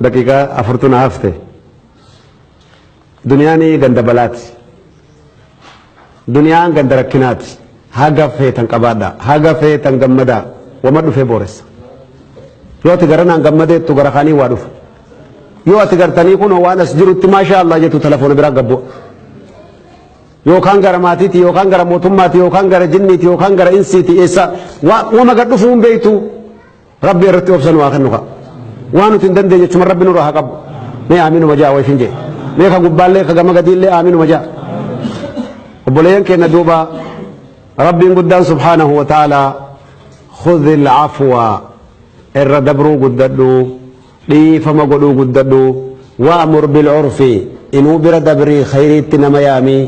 Daqiiqaa afurtu na hafte. Duniyaan ganda balaati. Duniyaan ganda rakkinaati. Haga feetan qabaadha. Haga feetan gammadaa. Wama dhufee booressa. Yoo ati gara naan gammadeettu gara kaanii waa dhufa. Yoo ati gartanii kun waan as jirutti maashaa Allah jettu telefoona biraa gabbu'a. Yookaan gara maatiiti, yookaan gara mootummaati, yookaan gara jinniiti, yookaan gara insiiti, eessa wama gad dhufuu hin beektu. Rabbi irratti obsan waa kennu ka'a. Waan nuti hin dandeenye chuma Rabbi nurraa haa qabu. Mee aaminuma jaa wayif hin jee. Mee ka gubbaallee ka gama gadiillee aaminuma jaa. Obboleeyyan keenya duuba Rabbiin guddaan subhaanahu wa ta'ala khudhil afwa irra dabruu guddadhu, dhiifama godhuu guddadhu, wa'mur bil urfi inuu bira dabrii khayriitti nama yaami,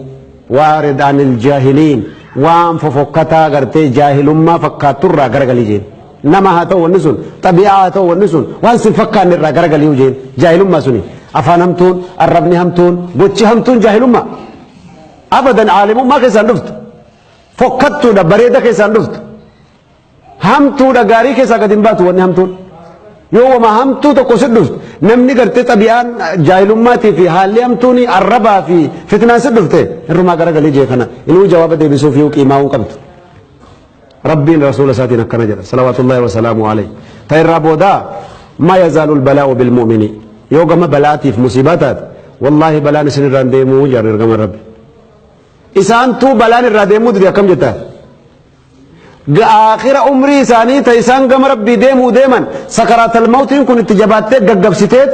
wa'rid anil jaahiliin waan fofokkataa gartee jaahilummaa fakkaatturraa garagalii jeen. Nama haa ta'u wanni sun, xabi'aa haa ta'u wanni sun, waan sin fakkaanne irraa garagalii jeen. Jaahilummaa suni afaan hamtuun, arrabni hamtuun, gochi hamtuun jaahilummaa. Abadan aalimummaa keessaan dhuftu. Fokkattuudha bareeda keessaan dhuftu. Hamtuudha gaarii keessaa gad hin baatu wanni hamtuun. Yoo wama hamtuu tokko si dhuftu namni gartee xabi'aan jaahilummaatii fi haalli hamtuun arrabaa fi fitnaan si dhufte irrumaa garagalii jee kana inuu jawaaba deebisuuf yoo qiimaa hin qabdu. Rabbiin rasuula isaatiin akkana jedha salawaatullaahi wasalaamu alayhi. Ta irraa boodaa maa yazaalu albalaa'u bilmu'mini yoo gama balaatiif musiibaa taate wallaahi balaan isin irraa hin deemuu jedhan ergamaan Rabbi. Isaantuu balaan irraa deemuu dide akkam jettaa? Aakhira umrii isaanii ta isaan gama Rabbii deemuu deeman sakaraatal mawtiin kun itti jabaattee gaggabsiteet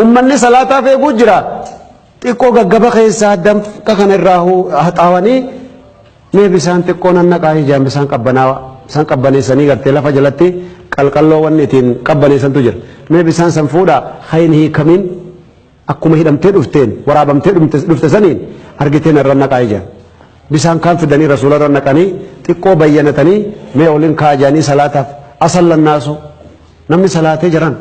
ummanni salaataaf eeguu jira. Xiqqoo gaggaba keessaa danfa kana irraa haxaawanii mee bisaan xiqqoo nan naqaa ijaan bisaan qabbanaawa bisaan qabbaneessanii gartee lafa jalatti qalqalloo wanni ittiin qabbaneessantu jira. Mee bisaan san fuudhaa hayin hiikamin akkuma hidhamtee dhufteen waraabamtee dhufte saniin argitee narra naqaa ijaan. Bisaan kaan fidanii rasuula irra naqanii xiqqoo bayyanatanii mee olin kaajanii salaataaf asallannaasu namni salaatee jiran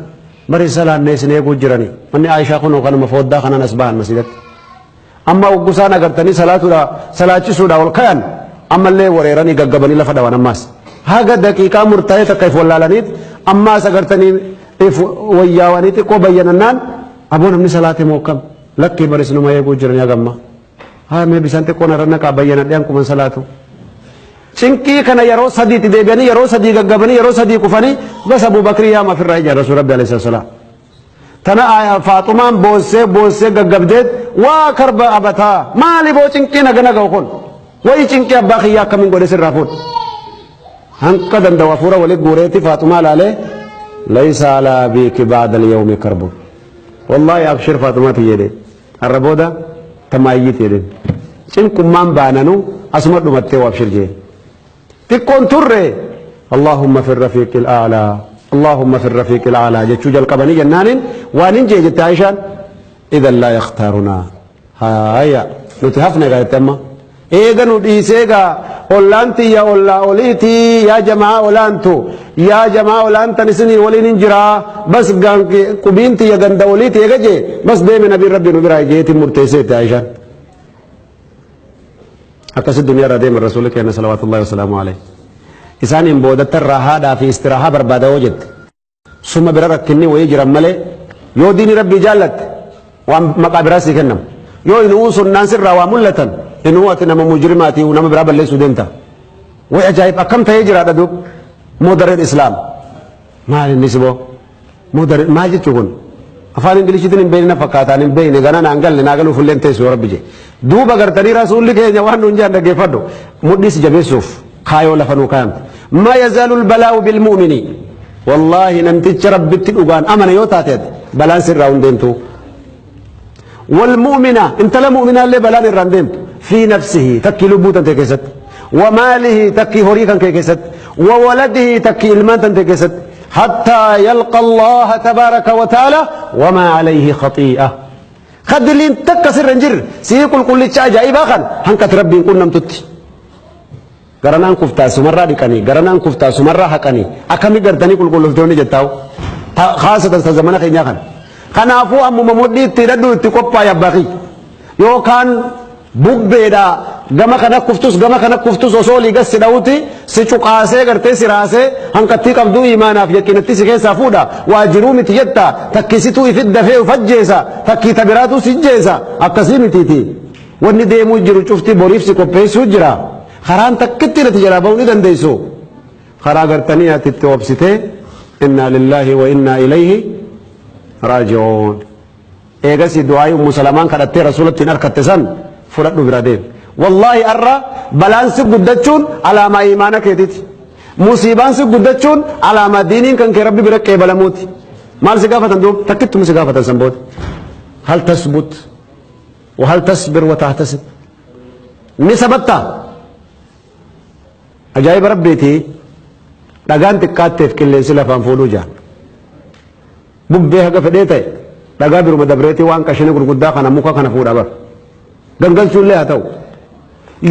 bari salaannee isin eeguu jiranii manni Aayishaa kunoo kanuma fooddaa kanaan as bahan masiidatti. Amma hoggusaan agartanii salaatuudha salaachisuudha ol kayan ammallee wareeranii gaggabanii lafa dhawan ammaas. Haga daqiiqaa murtaa'ee takka if wallaalaniit ammaas agartanii if wayyaawanii xiqqoo bayyanannaan aboo namni salaate moo akkam lakkii baris numa eeguu jiranii hagamma. Haa mee bisaan xiqqoo narra naqaa bayyanadhee hanquman salaatu. Cinqii kana yeroo sadiitti deebi'anii yeroo sadii gaggabanii yeroo sadii kufanii bas Abuu Bakrii yaama ofirraa ijaan Rasuul Rabbi alayhi salaam. Tana Faaxumaan boossee boossee gaggabdeet waa karba abataa maali boo cinqii naga naga'u kun wayi cinqii abbaa kiyyaa akkamiin godhe sirraa fuudhe. Hanqa danda'u hafuura wali guureeti Faaxumaa laalee laysa alaa abiiki ba'da al-yawmi karbun. Wallaahi abshir Faaxumaa tiyya jedhee. Har'a booda tamaayyiiti jedheen. Cinqummaan baananuu asuma dhumattee waa abshir jeen. Xiqqoon turre Allahumma fi rafiiqil a'laa Allahumma fi rafiiqil a'laa jechuu jalqabanii jennaaniin waan hin jee jette Aayishaan idan laa yakhtaarunaa. Haaya nuti hafne egaa jette amma. Eega nu dhiisee egaa ollaan tiyya ollaa oliitii yaa jamaa olaantu yaa jamaa olaantan isinii waliin hin jiraa bas qubiin tiyya ganda oliiti eega jee bas deeme nabiin rabbi nu biraa jeetiin murteessee jette Aayishaan. Akkasi duniyaa irraa deeman rasuulli keenya salawaatullahi wasalaamu alayhi. Isaaniin boodatta raahaadhaa fi istiraahaa barbaada yoo jette. Suma bira rakkinni wayii jiran malee yoo diinii rabbii jaallatte waan maqaa biraa sii kennamu. Yoo inuu sunnaan sirraa waa mul'atan inuu ati nama mujrimaatii nama biraa balleessuu deemta. Way ajaa'ib akkam ta'ee jiraadha duub modern Islam. Maal inni siboo? Modern maal jechuu kun? Afaan Ingiliishiitiin hin beekne fakkaataan hin beekne gana naan galle naa galuuf illee teessu yoo rabbi jee. Duuba gartanii rasuulli keenya waan nuun jedhan dhaggeeffadhu. Mudhiis jabeessuuf kaayoo lafa nuu kaayamte. Ma yazaalu balaa'u bil mu'mini. Wallaahi namticha rabbitti dhugaan amane yoo taate ati balaan sirraa hin deemtu. Wal mu'mina intala mu'minaallee balaan irraa hin deemtu. Fi nafsihi takkii lubbuu tante keessatti. Wa maalihi takkii horii kan kee keessatti. Wa waladihi takkii ilmaan tante keessatti. Hattaa yalqa Allaha tabaaraka wa ta'ala wamaa alayhi khaxii'a. Khadiliin takka sirra hin jirre sii qulqullicha ajaa'ibaa kan hanqati rabbiin qunnamtutti. Garanaan kuftaa sumarraa dhiqanii garanaan kuftaa sumarraa haqanii akkami gartanii qulqulloftoonni jettaa'u. Haasatan sa zamana keenyaa kana. Kanaafuu ammuma mudhii itti hidhadhu itti qophaa'i abbaa kiyya. Yookaan bubbeedha Gama kana kuftus gama kana kuftus osoo olii gad si dha'uti si cuqaasee gartee si raasee hanqattii qabduu imaanaaf yaqiinatti si keessaa fuudha. Waa jiruu miti jetta takkisituu ifit dafee uf ajjeesa takkii tabiraatu si jeesa akkasii mitiiti. Wanni deemuu jiru cufti boriif si qopheessuu jira. Karaan takkitti irratti jalaa ba'uu ni dandeessu. Karaa gartanii ati itti obsitee innaa lillaahi wa innaa ilayhi raaji'uun. Eegasi du'aayii Ummu Salamaan kadhattee rasuulatti hin harkatte san fudhadhu bira deemi. Wallaahi arra balaan si guddachuun alaamaa imaana keetiiti. Musiibaan si guddachuun alaamaa diiniin kan kee rabbi bira qeebalamuuti. Maal si gaafatan duuba? Takkittuma si gaafatan san booda. Hal tasbut wa hal tasbir wa tahtasib. Ni sabattaa? Ajaa'iba rabbiiti dhagaan xiqqaatteef qilleensi lafaan fuudhuu jaan. Bubbee haga fedhee ta'e dhagaa biruma dabreetii waan qashina gurguddaa kana muka kana fuudha bar. Gangalchuullee haa ta'u.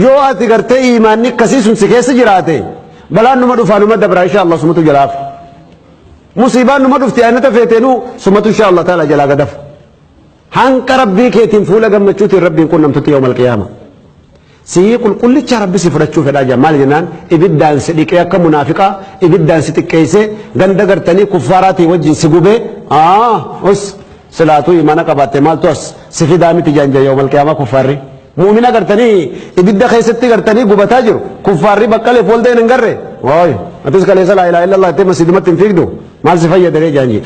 Yoo ati gartee imaanni akkasii sun si keessa jiraate balaan numa dhufaa numa dabra insha Allah sumatu jalaaf. Musiibaan numa dhufti aynata feeteenuu sumatu insha Allah taala jalaa gadafa. Hanqa rabbii keetiin fuula gammachuutiin rabbiin qunnamtutti yawmal qiyaama. Sii qulqullicha rabbi si fudhachuu fedhaa jira maal jennaan ibiddaan si dhiqee akka munaafiqaa ibiddaan si xiqqeessee ganda gartanii kuffaaraatii wajjin si gubee us silaatuu imaana qabaatte maaltu as si fidaa miti jaan jaa yawmal qiyaamaa kuffaarri. Mu'mina gartanii ibidda keessatti gartanii gubataa jiru kuffaarri baqqaleef waldeen hin garre ooy atis kaleessa laa ilaaha illallah jettee masjidumatti hin fiigdu maal si fayyadare jaan jee.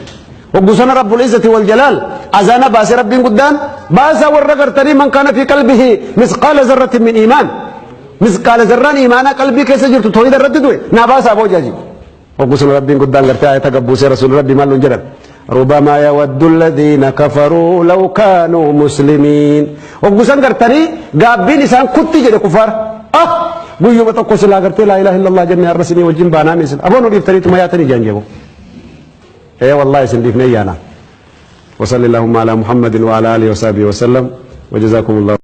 Hoggusana rabbul izzati wal jalaal azaana baasee rabbiin guddaan baasaa warra gartanii man kaana fi qalbihi misqaala zarratin min iimaan misqaala zarraan iimaanaa qalbii keessa jirtu toohida irratti du'e naa baasaa boo jaaji. Hoggusana rabbiin guddaan gartee ayata gabbuusee rasuulli rabbii maal nuun jedhan. ربما يود الذين كفروا لو كانوا مسلمين hoggusan gartanii gaabbiin isaan kutti jedhe kufaar ah guyyuma tokko silaa gartee laa ilaaha illallah jennee har'a sinii wajjin baanaa misil aboo nu dhiiftaniituma yaatanii jaan jeebo. Ee wallahi isin dhiifnee yaana. وصلى اللهم على محمد وعلى اله وصحبه وسلم وجزاكم الله.